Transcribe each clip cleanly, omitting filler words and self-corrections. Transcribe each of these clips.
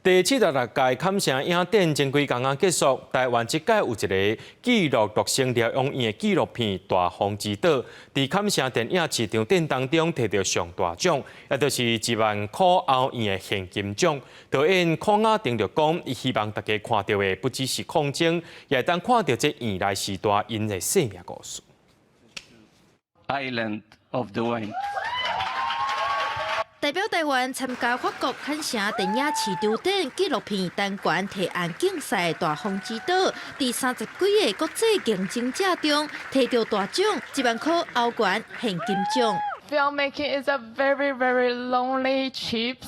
第76屆坎城影展前幾工仔結束，台灣這屆有一个記錄樂生療養院的紀錄片《大風之島》，佇坎城電影市場展當中提著上大獎，也就是1萬箍歐元的現金獎。導演孔雅婷就講，伊希望大家看著的不只是抗爭，也會當看著這院內時代𪜶的生命故事。 Island of the Wind。代表台灣參加法國坎城電影市場展紀錄片單元提案競賽大風之島，佇30幾个國際競爭者中提著大獎，1萬箍歐元現金獎。 Filmmaking is a very, very lonely trip,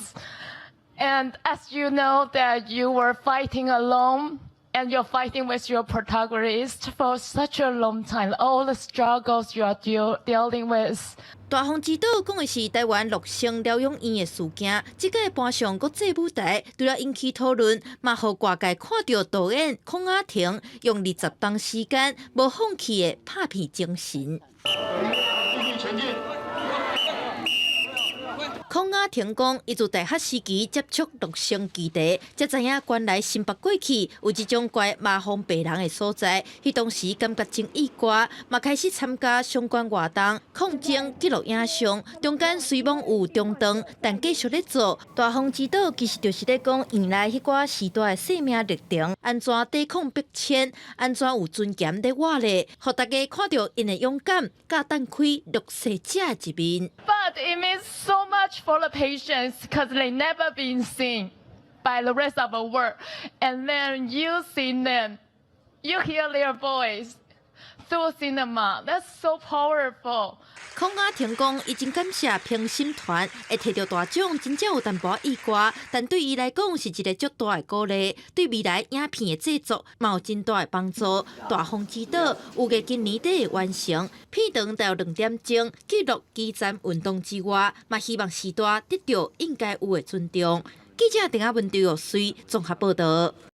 and as you know that you were fighting alone and you're fighting with your protagonist for such a long time, all the struggles you are dealing with. 大風之島講的是台灣樂生療養院的事件，這屆搬上國際舞台，除了引起討論，嘛予外界看著導演孔雅婷用20冬時間無放棄的拍片精神。繼續前進。孔雅婷講，伊自大學時期接觸樂生議題，才知影原來新北過去有這種關麻風病人的所在。彼當時感覺真意外，嘛開始參加相關活動，抗爭記錄影像。中間雖罔有中斷，但繼續咧做。大風之島其實就是咧講院內彼寡時代的生命歷程，按怎抵抗逼遷，按怎有尊嚴咧活咧，予大家看著𪜶的勇敢，佮展開弱勢者的一面。 But it means so much for the patients because they never been seen by the rest of the world. And then you see them, you hear their voice through cinema. That's so powerful. 孔雅婷講，伊真感謝評審團會提著大獎，真正有淡薄意外，但對伊來講是一个足大的鼓勵，對未來影片的製作嘛有真大的幫助。大風之島預計今年底會完成，片長大約2點鐘，記錄基層運動之外，嘛希望時代得著應該有的尊重。記者鄧亞文、劉玉穗綜合報導。